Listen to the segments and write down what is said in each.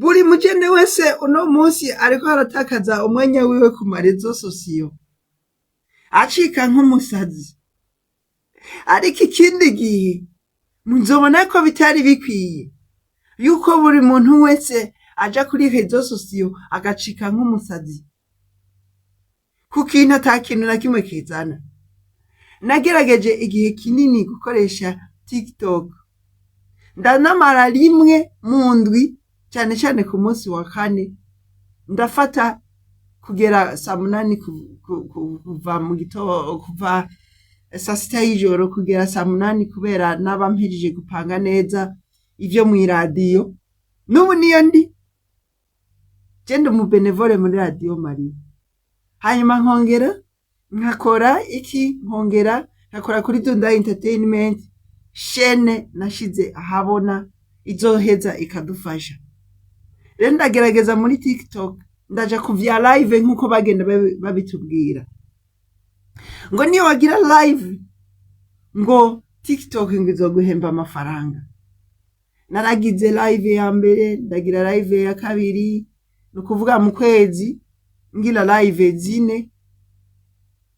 Buri mujene wese uno munsi ariko aratakaza umwanya wiwe ku ma réseaux sociaux, acika nk'umusazi. Ariko ikindi gihe muzobona ko bitari bikwiye yuko buri muntu wese aja kuri réseaux sociaux agacika nk'umusazi ku kintu ata kintu na kimwe kizana. Nagerageje igihe kinini gukoresha TikTok, ndanamara rimwe mu ndwi, cane cane ku munsi wa kane, ndafata kugera saa 8, kuva mu gitondo, kuva saa 6 y'ijoro kugera saa 8, kubera naba mpejeje gupanga neza ivyo mw'iradiyo. N'ubu niyo ndi, je ndi umu bénévole muri Radiyo Mariya, hanyuma nkongera nkakora iki? Nkongera nkakora kuri Dunda Entertainment, chaîne nashize ahabona izoheza ikadufasha. Rero ndagerageza muri TikTok, ndaja ku vya live nk'uko bagenda babitubwira ngo niyo wagira live ngo TikTok ngo izoguhemba amafaranga. Naragize live ya mbere, ndagira live ya kabiri, ni ukuvuga mu kwezi ngira live zine,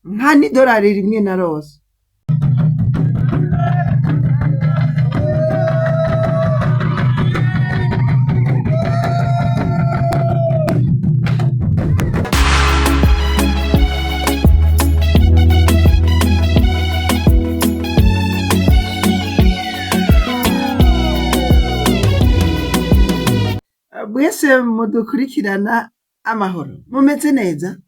nta n'idolari rimwe narose. Mwese mudukurikirana, amahoro, mumeze neza?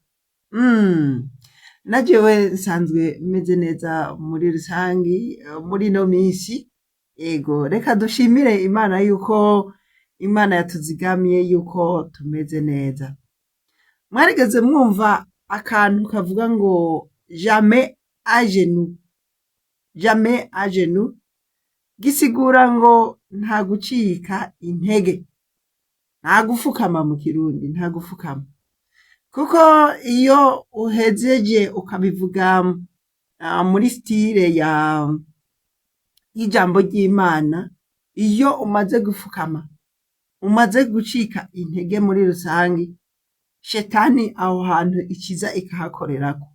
Na jewe nsanzwe meze neza muri rusangi muri ino minsi. Ego, reka dushimire Imana yuko Imana yatuzigamiye, yuko tumeze neza. Mwarigeze mwumva akantu kavuga ngo "jamais à genoux"? "Jamais à genoux" gisigura ngo nta gucika intege, nta gufukama mu Kirundi, nta gufukama. Kuko iyo uhejeje ukabivuga muri style ya y'ijambo ry'Imana, iyo umaze gufukama, umaze gucika intege muri rusangi, shetani aho hantu ikiza ikahakorerako.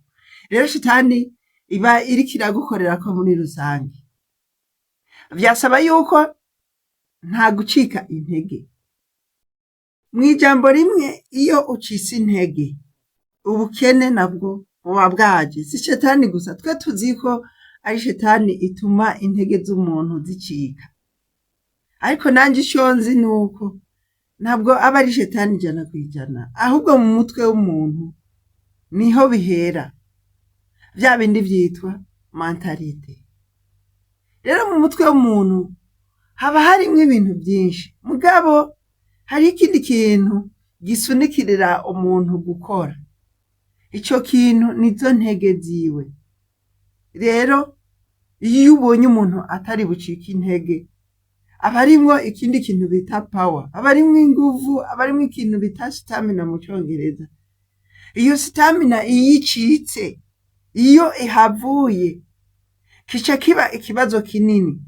Rero shetani iba iriko iragukorerako muri rusangi. Vyasaba yuko nta gucika intege. Mw'ijambo rimwe, iyo ucitse intege, ubukene nabwo buba bwaje. Si shetani gusa, twe tuzi ko ari shetani ituma intege z'umuntu zicika. Ariko nanje ico nzi nuko ntabwo aba ari shetani 100%, ahubwo mu mutwe w'umuntu niho bihera. Vya bindi vyitwa mentalité. Rero mu mutwe w'umuntu haba harimwo ibintu vyinshi, mugabo hariho ikindi kintu gisunikirira umuntu gukora. Ico kintu nizo ntege ziwe. Rero iyo ubonye umuntu atari bucike intege, aba arimwo ikindi kintu bita power, aba arimwo inguvu, aba arimwo ikintu bita stamina mu Congereza. Iyo stamina iyo icitse, iyo ihavuye, kica kiba ikibazo kinini.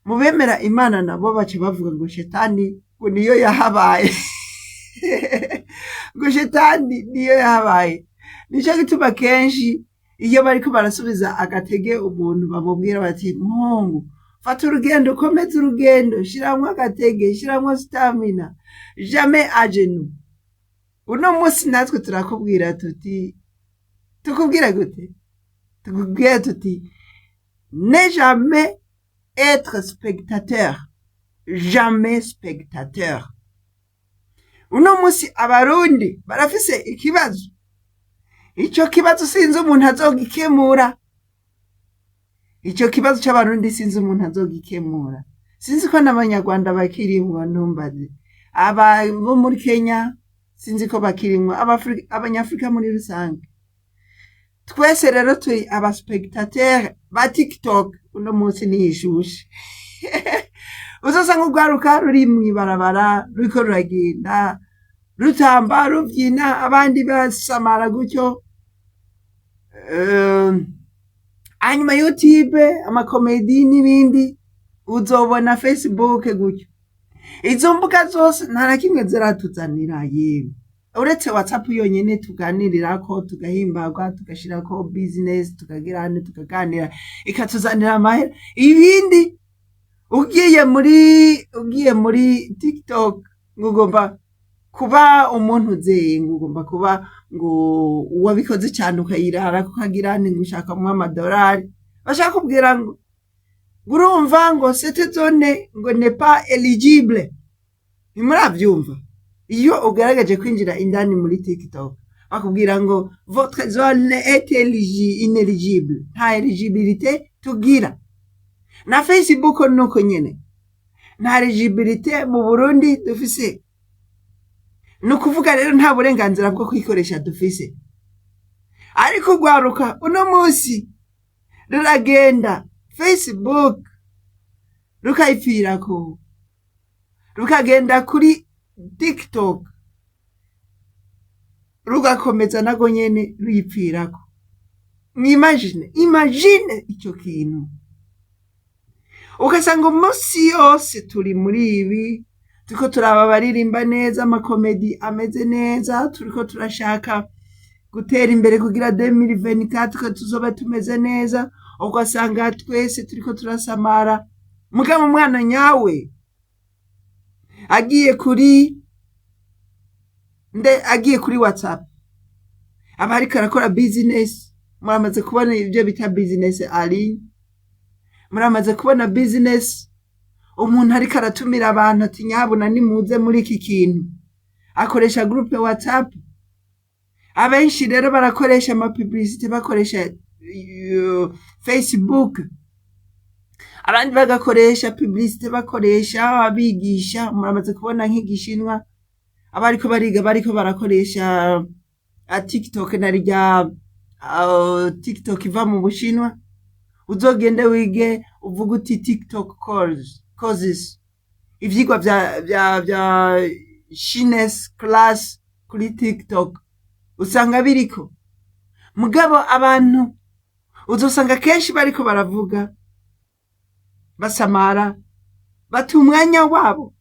Mu bemera Imana nabo baca bavuga ngo shetani ngo niyo yahabaye, ngo shetani niyo yahabaye. Nico gituma kenshi iyo bariko barasubiza agatege umuntu bamubwira bati: "Muhungu, fata urugendo, ukomeze urugendo, shiramwo agatege, shiramwo stamina, jamais à genoux." Uno munsi natwe turakubwira tuti, tukubwira gute? Tukubwira tuti: ne jamais être spectateur, jamais spectateur. Uno munsi Abarundi barafise ikibazo. Ico kibazo sinzi umuntu azogikemura. Ico kibazo c'Abarundi sinzi umuntu azogikemura. Sinzi ko n'Abanyarwanda bakirimwo, ntumbaze. Aba bo muri Kenya sinzi ko bakirimwo, Abanyafrika muri rusange. Twese rero turi aba spectateur ba TikTok uno munsi niyishushe. Uzosanga urwaruka ruri mw'ibarabara ruriko ruragenda, rutamba, ruvyina, abandi basamara gutyo. Hanyuma YouTube, ama comédies n'ibindi, uzobona Facebook gutyo. Izo mbuga zose nta na kimwe ziratuzanira yemwe, uretse WhatsApp yonyene tuganirirako, tugahimbarwa, tugashirako business, tukagira hano, tukaganira, ikatuzanira amahera. Ibindi, ugiye muri TikTok ngo ugomba kuba umuntu uzeye, ngo ugomba kuba ngo uwabikoze cyane, ukayirara ukagira ngo ushakamwo amadolari, bashaka kubwira ngo urumva ngo cette zone ngo n'est pas éligible. Ntimuravyumva? Iyo ugaragaje kwinjira indani muri TikTok, bakubwira ngo votre zone est inéligible, nta éligibilité tugira. Na Facebook nuko nyene, nta éligibilité mu Burundi dufise. Ni ukuvuga rero nta burenganzira bwo kuyikoresha dufise. Ariko urwaruka uno munsi ruragenda Facebook rukayipfirako, rukagenda kuri TikTok rugakomeza nago nyene ruyipfirako. Mwimagine, imagine ico kintu, ugasanga umunsi yose turi muri ibi, turiko turaba abaririmba neza, amakomedi ameze neza, turiko turashaka gutera imbere kugira 2024 tuzoba tumeze neza. Ugasanga twese turiko turasamara. Mugabo umwana nyawe agiye kuri nde? Agiye kuri WhatsApp, aba ariko arakora business. Muramaze kubona ibyo bita business ari, muramaze kubona business, umuntu ariko aratumira abantu ati: "Nyabuna nimuze muri iki kintu." Akoresha groupe WhatsApp. Abenshi rero barakoresha amapublicité, bakoresha Facebook, abandi bagakoresha publicité, bakoresha abigisha. Muramaze kubona nk'igishinwa, abariko bariga bariko barakoresha TikTok, na rya TikTok iva mu Bushinwa. Uzogende wige, uvuge uti TikTok courses, ivyigwa vya Chinese class kuri TikTok, usanga biriko. Mugabo abantu uzosanga kenshi bariko baravuga, basamara, bata umwanya wabo.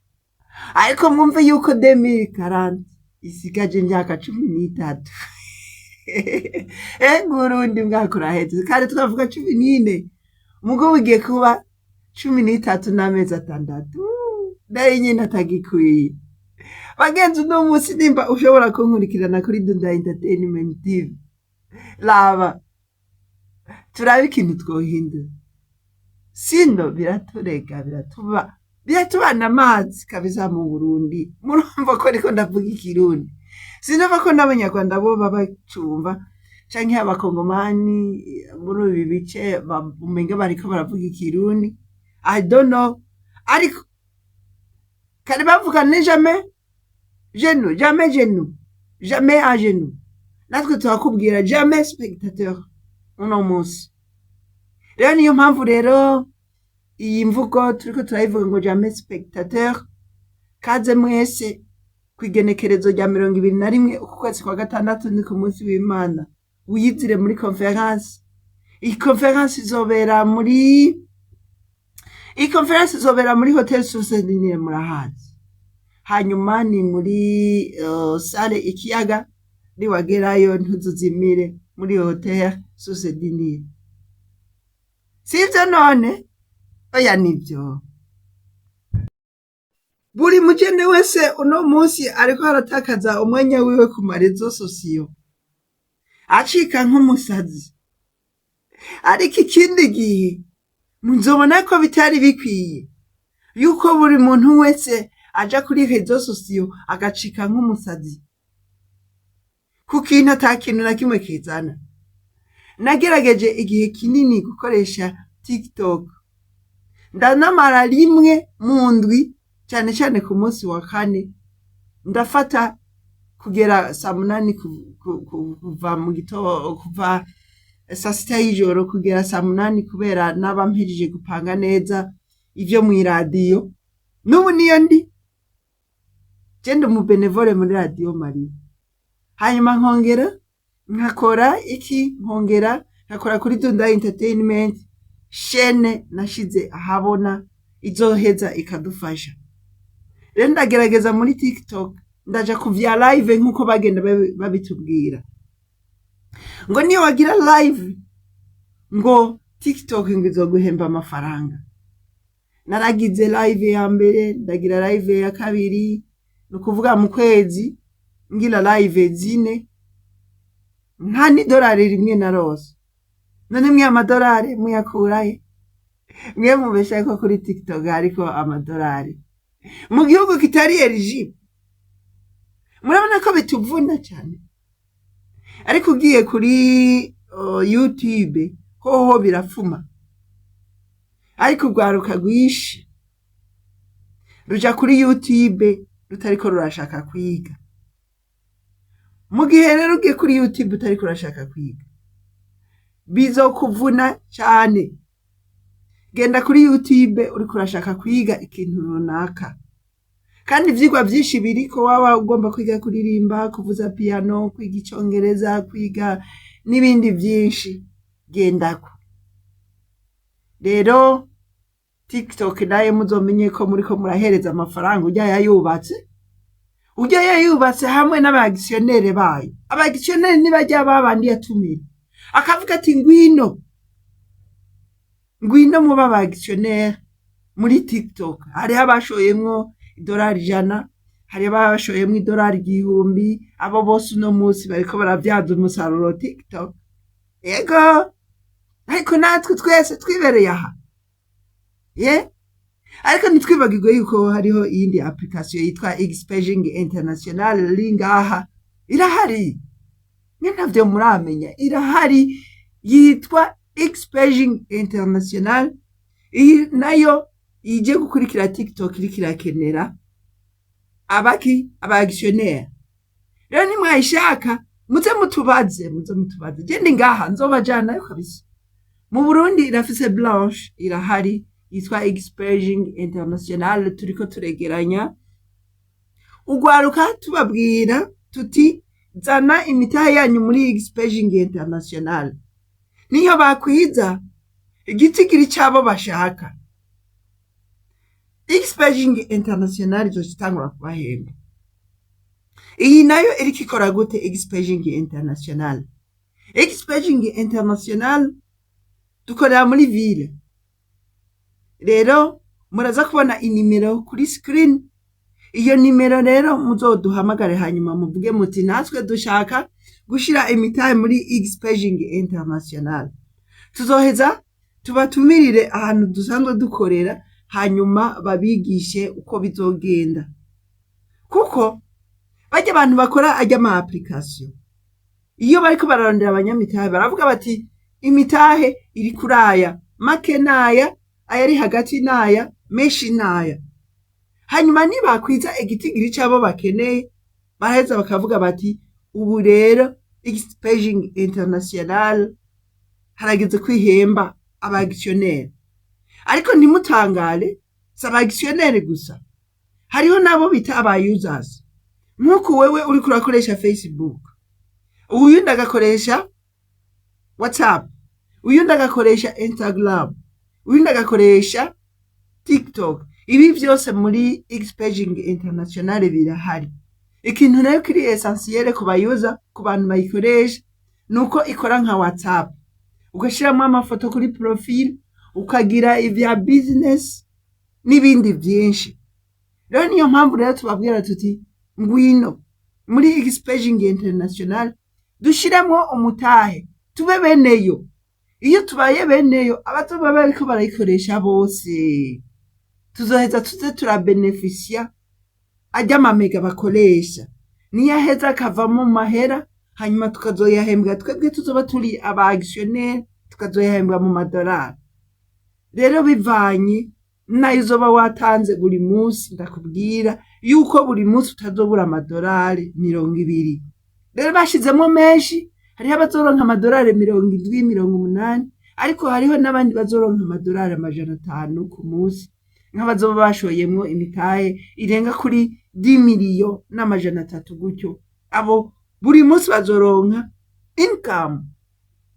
Ariko mwumve yuko 2040 isigaje imyaka 13. Ego, urundi mwaka uraheze kandi twavuga 14, mugo bigiye kuba 13 n'amezi 6, nayo nyene atagikwiye. Bagenzi, uno munsi nimba ushobora kunkurikirana kuri Dunda Entertainment TV, laba turabe ikintu twohindura, sino biraturega, biratubana amazi kabisa mu Burundi. Murumva ko ariko ndavuga ikirundi, sinumva ko n'abanyarwanda bo baba bacumva, canke abakongomani muri ibi bice umenga bariko baravuga ikirundi, I don't know. Ariko kare bavuga ne jamais genou, jamais genou, jamais à genoux. Natwe turakubwira jamais spectateur uno munsi. Rero niyo mpamvu rero iyi mvugo turiko turayivuga ngo jamais spectateur. Kaze mwese kw'igenekerezo rya 21 uku kwezi kwa gatandatu, ni ku munsi w'Imana, wiyizire muri conférence. Iyi conférence izobera muri Hotel Source du Nil, murahazi. Hanyuma ni muri salle Ikiyaga. Niwagerayo ntuzuzimire muri Hotel Source du Nil. Sivyo none? Oya, nivyo. Buri mujene wese uno munsi ariko aratakaza umwanya wiwe ku maréseaux sociaux, acika nk'umusazi. Ariko ikindi gihe muzobona ko bitari bikwiye yuko buri muntu wese aja kuri réseaux sociaux agacika nk'umusazi ku kintu ata kintu na kimwe kizana. Nagerageje igihe kinini gukoresha TikTok, ndanamara rimwe mu ndwi, cane cane ku munsi wa kane, ndafata kugera saa munani, kuva mu gitondo, kuva saa sita y'ijoro kugera saa munani, kubera naba mpejeje gupanga neza ivyo mw'iradiyo. N'ubu niyo ndi, je ndi umubénévole muri Radiyo Mariya, hanyuma nkongera nkakora iki? Nkongera nkakora kuri Dunda Entertainment, chaîne nashize ahabona izoheza ikadufasha. Rero ndagerageza muri TikTok, ndaja ku vya live nk'uko bagenda babitubwira ngo niyo wagira live ngo TikTok ngo izoguhemba amafaranga. Naragize live ya mbere, ndagira live ya kabiri, ni ukuvuga mu kwezi ngira live zine, nta n'idolari rimwe narose. None mwe amadolari muyakurahe? Mwe mubesha ko kuri TikTok hariko amadolari mu gihugu kitari eligible. Murabona ko bituvuna cyane. Ariko ugiye kuri YouTube hoho birafuma, ariko urwaruka rwinshi ruja kuri YouTube rutariko rurashaka kwiga. Mu gihe rero ugiye kuri YouTube utariko urashaka kwiga, bizokuvuna cyane. Genda kuri YouTube uriko urashaka kwiga ikintu runaka, kandi ivyigwa vyinshi biriko. Waba ugomba kwiga kuririmba, kuvuza piano, kwiga icongereza, kwiga n'ibindi vyinshi, gendako. Rero TikTok nayo muzomenye ko muriko murahereza amafaranga urya yayubatse, urya yayubatse hamwe n'aba actionnaires bayo. Aba actionnaires ni barya babandi yatumira akavuga ati: "Ngwino, ngwino muba aba actionnaires muri TikTok." Hariho abashoyemwo idolari 100, hariho abashoyemwo idolari 1000. Abo bose uno munsi bariko baravyaza umusaruro TikTok. Yego, ariko natwe twese twibereye aha ye. Ariko ntitwibagirwe yuko hariho iyindi application yitwa Xpaging International iri ngaha, irahari. Mwe ntavyo muramenya, irahari, yitwa Xpaging International. Iyi nayo ije gukurikira TikTok, iriko irakenera abaki aba actionnaire. Rero nimwayishaka muze mutubaze, muze mutubaze. Je ndi ngaha, nzobajanayo kabisa. Mu Burundi irafise branche, irahari, yitwa Xpaging International. Turiko turegeranya ugwaruka, tubabwira tuti: "Zana imitahe yanyu muri Xpaging International." Niyo bakwiza igitigiri c'abo bashaka, Xpaging International izoca itangura kubahemba. Iyi nayo iriko ikora gute, Xpaging International? Xpaging International dukorera muri ville. Rero muraza kubona inimero kuri screen. Iyo nimero rero muzoduhamagare, hanyuma muvuge muti: "Natwe dushaka gushira imitahe muri Xpaging International." Tuzoheza tubatumirire ahantu dusanzwe dukorera, hanyuma babigishe uko bizogenda, kuko barya abantu bakora arya ama application, iyo bariko bararondera abanyamitahe, baravuga bati: "Imitahe iri kuri aya make, naya ayari hagati, naya menshi naya." Hanyuma nibakwiza igitigiri c'abo bakeneye, baraheza bakavuga bati: "Ubu rero Xpaging International harageze kwihemba aba actionnaire." Ariko ntimutangare, si aba actionnaire gusa, hariho n'abo bita aba users. Nk'uku wewe uriko urakoresha Facebook, uyundi agakoresha WhatsApp, uyundi agakoresha Instagram, uyundi agakoresha TikTok. Ibi vyose muri Xpaging International birahari. Ikintu rero kiri essentiel ku bayuza, ku bantu bayikoresha, nuko ikora nka WhatsApp, ugashiramwo amafoto kuri profile, ukagira ivya business n'ibindi vyinshi. Rero niyo mpamvu rero tubabwira tuti: "Ngwino muri Xpaging International, dushiremwo umutahe, tube beneyo." Iyo tubaye beneyo, abazoba bariko barayikoresha bose tuzoheza tuze turabenefisiya arya ma méga bakoresha. Niyo aheza akavamo mahera, hanyuma tukazoyahembwa twebwe tuzoba turi aba actionnaire, tukazoyahembwa mu madolari. Rero bivanye nayo uzoba watanze buri munsi, ndakubwira yuko buri munsi utazobura amadolari 20. Rero bashizemo menshi, hariho abazoronka amadolari 70, 80, ariko hariho n'abandi bazoronka amadolari 500 ku munsi, nk'abazoba bashoyemwo imitahe irenga kuri 10 millions na 300 gutyo. Abo buri munsi bazoronka income.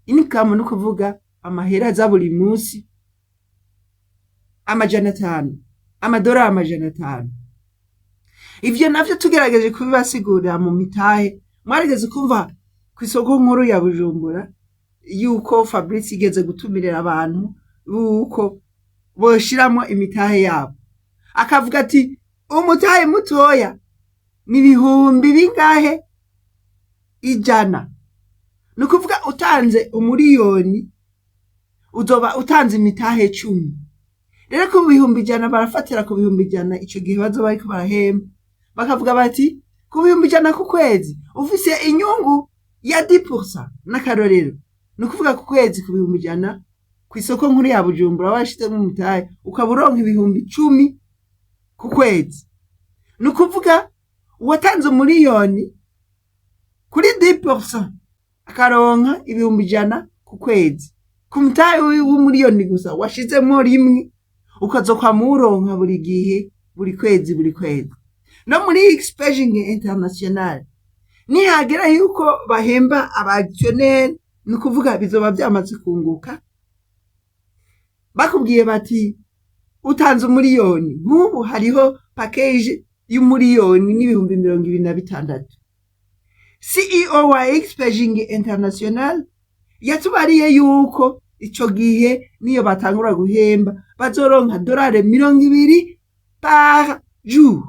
Income ni ukuvuga amahera aza buri munsi 500, amadolari 500. Ivyo navyo tugerageje kubibasigurira mu mitahe. Mwarigeze kumva kw'isoko nkuru ya Bujumbura yuko Fabrice yigeze gutumirira abantu yuko boshiramwo imitahe yabo, akavuga ati umutahe mutoya ni ibihumbi bingahe? 100. Ni ukuvuga utanze 1 miliyoni uzoba utanze imitahe 10. Rero ku 100,000, barafatira ku 100,000. Ico gihe bazoba bariko barahemba, bakavuga bati ku 100,000 ku kwezi ufise inyungu ya 10%, n'akarorero. Ni ukuvuga ku kwezi ku 100,000 kw'isoko nkuru ya Bujumbura washizemwo umutahe, ukaba uronka 10,000 ku kwezi. Ni ukuvuga uwatanze 1 miliyoni kuri 10% akaronka 100,000 ku kwezi ku mutahe w'1 miliyoni gusa washizemwo rimwe, ukazokwama uwuronka buri gihe, buri kwezi, buri kwezi. No muri Xpaging International, nihagera yuko bahemba aba actionnaire, ni ukuvuga bizoba vyamaze kunguka. Bakubwiye bati utanze 1 miliyoni, nk'ubu hariho package y'1 miliyoni n'ibihumbi 26. CEO wa Xpaging International yatubariye yuko ico gihe niyo batangura guhemba bazoronka dorari 20 par jour.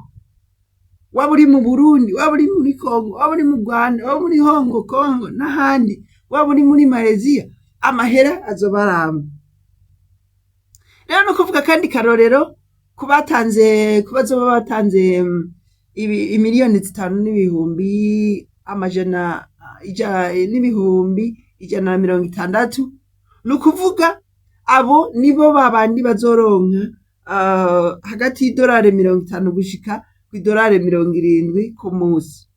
Waba uri mu Burundi, waba uri muri Congo, waba uri mu Rwanda, waba muri Hong Kong n'ahandi, waba uri muri Malaysia, amahera azoba aramba. Rero no kuvuga kandi karorero ku batanze, ku bazoba batanze imiliyoni 5 n'ibihumbi amajana n'ibihumbi 160, ni ukuvuga abo nibo babandi bazoronka hagati y'idolari 50 gushika kw'idolari 70 ku musi.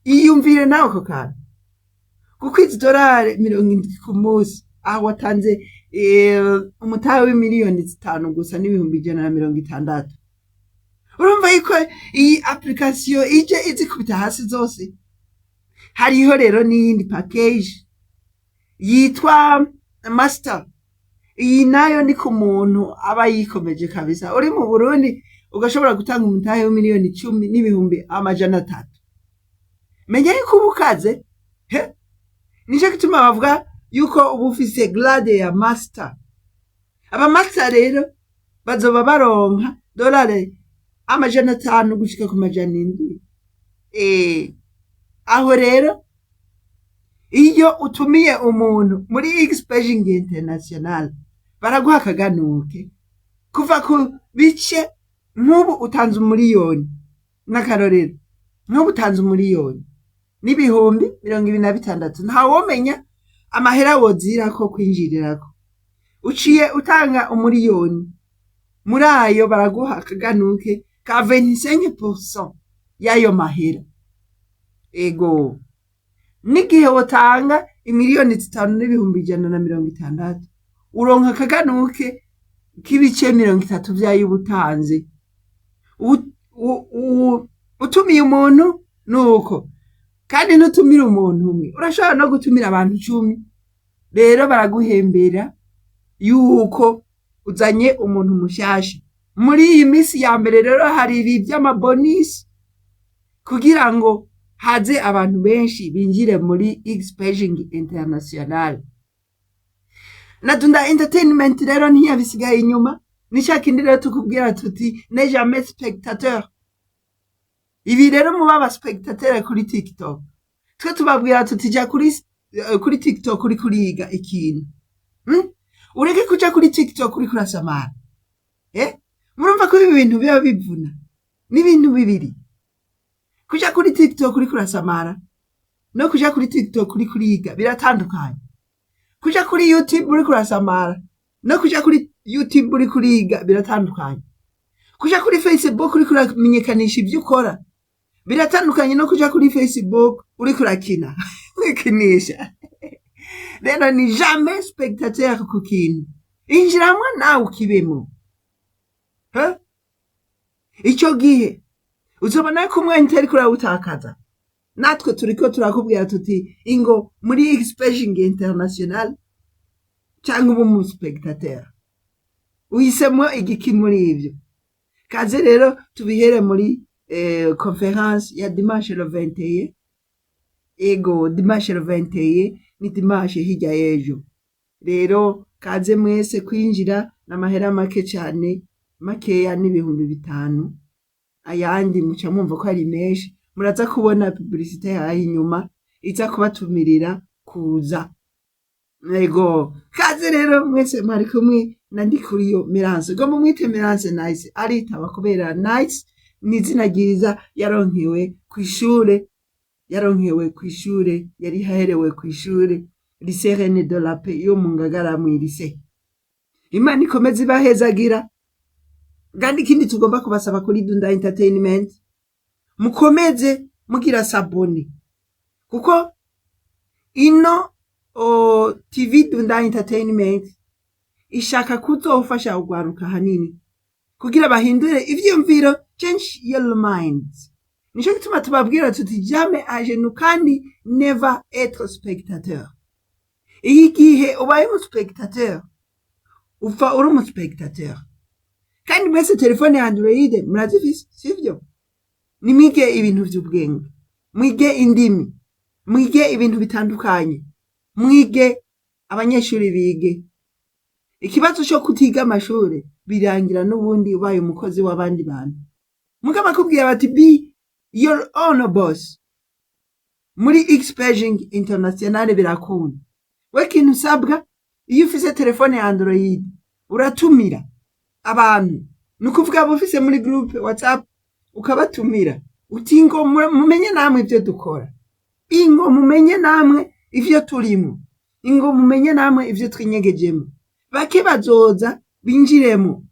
Iyumvire nawe ako kantu, kuko izi dorari 70 ku munsi, aho watanze umutahe w'imiliyoni 5 gusa n'ibihumbi 160. Urumva yuko iyi application ije izikubita hasi zose. Hariho rero n'iyindi package yitwa Master. Iyi nayo ni ku muntu aba yikomeje kabisa. Uri mu Burundi ugashobora gutanga umutahe w'imiliyoni 10 n'ibihumbi 300, menya yuko uba ukaze. He, nico gituma bavuga yuko uba ufise grade ya master. Aba master rero bazoba baronka dolari 500 gushika ku 700. Aho rero iyo utumiye umuntu muri Xpaging International baraguha akaganuke kuva ku bice, nk'ubu utanze 1 miliyoni, n'akarorero, nk'ubu utanze 1 miliyoni n'ibihumbi 26, ntawomenya amahera wozirako kwinjirirako. Uciye utanga 1 miliyoni, muri ayo baraguha akaganuke ka 25% y'ayo mahera. Ego, n'igihe wotanga imiliyoni 5 n'ibihumbi 160, uronka akaganuke k'ibice 30 vy'ayo uba utanze. Utumiye umuntu nuko kandi ntutumira umuntu umwe, urashobora no gutumira abantu 10. Rero baraguhembera yuko uzanye umuntu mushasha. Muri iyi minsi ya mbere rero hari ibi vy'ama bonus kugira ngo haze abantu benshi binjire muri Xpaging International. Na Dunda Entertainment rero ntiyabisigaye inyuma. Ni ca kindi rero tukubwira tuti ne jamais spectateur. Ibi rero muba aba spectateur kuri TikTok, twe tubabwira tuti jya kuri TikTok uri kuriga ikintu, Ureke kuja kuri TikTok uri kurasamara. Murumva ko ibi bintu biba bivuna n'ibintu bibiri: kuja kuri TikTok uri kurasamara no kuja kuri TikTok uri kuriga biratandukanye. Kuja kuri YouTube uri kurasamara no kuja kuri YouTube uri kuriga biratandukanye. Kuja kuri Facebook uri kuramenyekanisha ivyo ukora biratandukanye no kuja kuri Facebook uri kurakina wikinisha. Rero ni jamais spectateur ku kintu, injiramwo nawe ukibemo. He? Ico gihe uzobona ko umwanya utariko urawutakaza. Natwe turiko turakubwira tuti ingo muri Xpaging International cyangwa uba umu spectateur. Uhisemwo igiki muri ivyo? Kaze rero tubihere muri conférence ya dimanche le 21. Ego, dimanche le 21 ni dimanche hirya y'ejo. Rero kaze mwese. Kwinjira n'amahera make cane, makeya, n'5 000. Ayandi muca mwumva ko ari menshi. Muraza kubona publicité yaho inyuma iza kubatumirira kuza. Ego, kaze rero mwese. Mwari kumwe na Ndikuriyo Merance. Ngo mumwite Merance Nice, aritaba kubera Nice ni izina ryiza yaronkewe kw'ishure, yaronkewe kw'ishure, yari aherewe kw'ishure Lycée Reine de la Paix yo mu Ngagara, mw'irise. Imana ikomeze ibahezagira. Kandi ikindi tugomba kubasaba kuri Dunda Entertainment, mukomeze mugira s'abonner, kuko ino TV Dunda Entertainment ishaka kuzofasha ugwaruka hanini kugira bahindure ivyiyumviro, change your mind. Nico gituma tubabwira tuti jamais à genoux, kandi never être spectateur. Iyo igihe ubaye umu spectateur, upfa uri umu spectateur. Kandi mwese telefone ya Android murazifise, sivyo? Nimwige ibintu vy'ubwenge, mwige indimi, mwige ibintu bitandukanye, mwige, abanyeshuri bige. Ikibazo co kutiga amashure birangira n'ubundi ubaye umukozi w'abandi bantu. Mugabo bakubwiye bati "Be your own boss" muri Xpaging International, birakunda. We kintu usabwa, iyo ufise telefone ya Android, uratumira abantu, ni ukuvuga abo ufise muri groupe WhatsApp, ukabatumira uti ngo mumenye namwe ivyo dukora, ingo mumenye namwe ivyo turimo, ingo mumenye namwe ivyo twinyegejemo. Bake bazoza binjiremo,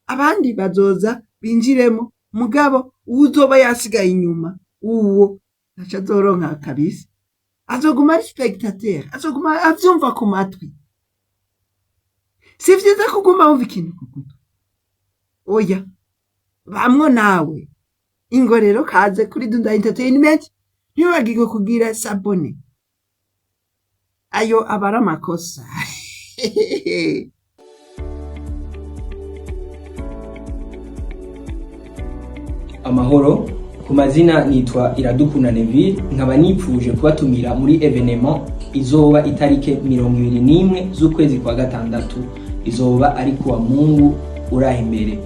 abandi bazoza binjiremo, mugabo uwuzoba yasigaye inyuma, uwo ntaco azoronka kabisa, azoguma ari spectateur, azoguma avyumva ku matwi. Si vyiza kuguma wumva ikintu ku gutwi, oya, bamwo nawe. Ingo rero kaze kuri Dunda Entertainment. Ntiwibagirwe kugira s'abonner, ayo aba ari amakosa. Amahoro. Ku mazina nitwa Iradukunda Neville, nkaba nipfuje kubatumira muri événement izoba itarike 21 z'ukwezi kwa gatandatu. Izoba ari kuwa Mungu uraha imbere.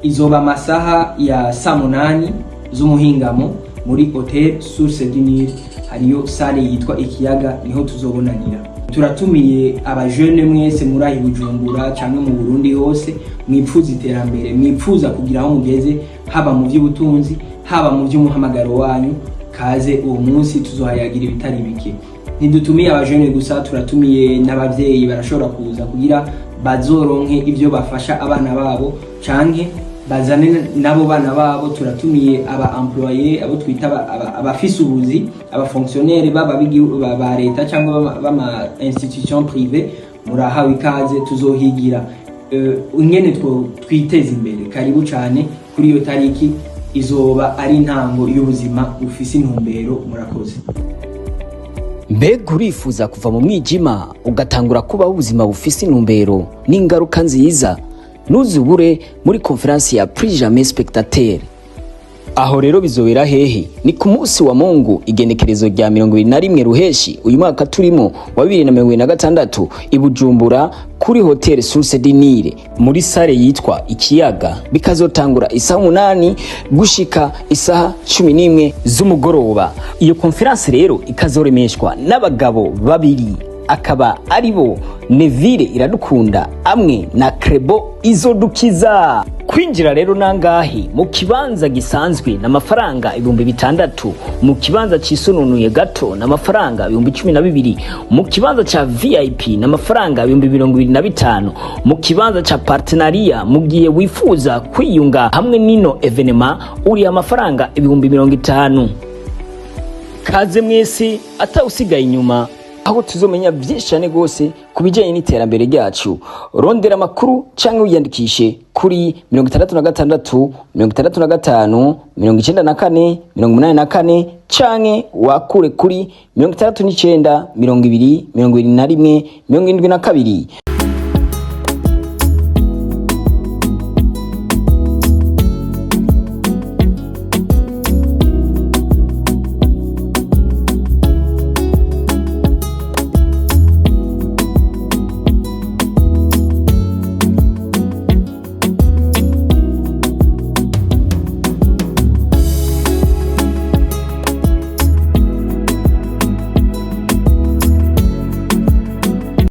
Izoba amasaha ya saa 8 z'umuhingamo muri Hotel Source du Nil, hariyo salle yitwa Ikiyaga, niho tuzobonanira. Turatumiye abajene mwese muri ahi Bujumbura cyangwa mu Burundi hose mwipfuza iterambere, mwipfuza kugira aho mugeze, haba mu by'ubutunzi, haba mu by'umuhamagaro wanyu. Kaze uwo munsi, tuzohayagira ibitari bike. Ntidutumiye abajene gusa, turatumiye n'abavyeyi, barashobora kuza kugira bazoronke ibyo bafasha abana babo canke bazane nabo bana babo. Turatumiye aba employé, abo twita abafise ubuzi, aba fonctionnaire, baba ba leta cyangwa b'ama institution privée. Murahawe ikaze, tuzohigira ingene twiteza imbere. Karibu cyane kuri iyo tariki, izoba ari intango y'ubuzima bufise intumbero. Murakoze. Mbega urifuza kuva mu mwijima ugatangura kubaho ubuzima bufise intumbero n'ingaruka nziza? Ntuzubure muri conférence ya Plus Jamais Spectateur. Aho rero bizobera hehe? Ni ku munsi wa Mungu, igenekerezo rya 21 Ruheshi uyu mwaka turimo wa 2026, i Bujumbura kuri Hotel Source du Nil, muri salle yitwa Ikiyaga. Bikazotangura isaha 8 gushika isaha 11 z'umugoroba. Iyo conférence rero ikazoremeshwa n'abagabo babiri, akaba ari bo Neville Iradukunda amwe na Crebo Izodukiza. Kwinjira rero nangahe? Mu kibanza gisanzwe n'amafaranga 6000, mu kibanza cisununuye gato n'amafaranga 12 000, mu kibanza ca VIP n'amafaranga 25 000, mu kibanza ca partenariat, mu gihe wifuza kwiyunga hamwe n'ino événement, uri amafaranga 50 000. Kaze mwese atawusigaye inyuma, aho tuzomenya byinshi cyane rwose ku bijyanye n'iterambere ryacu. Rondera amakuru cyangwa wiyandikishe kuri 66 65 94 84, canke wakure kuri 69 20 21 72.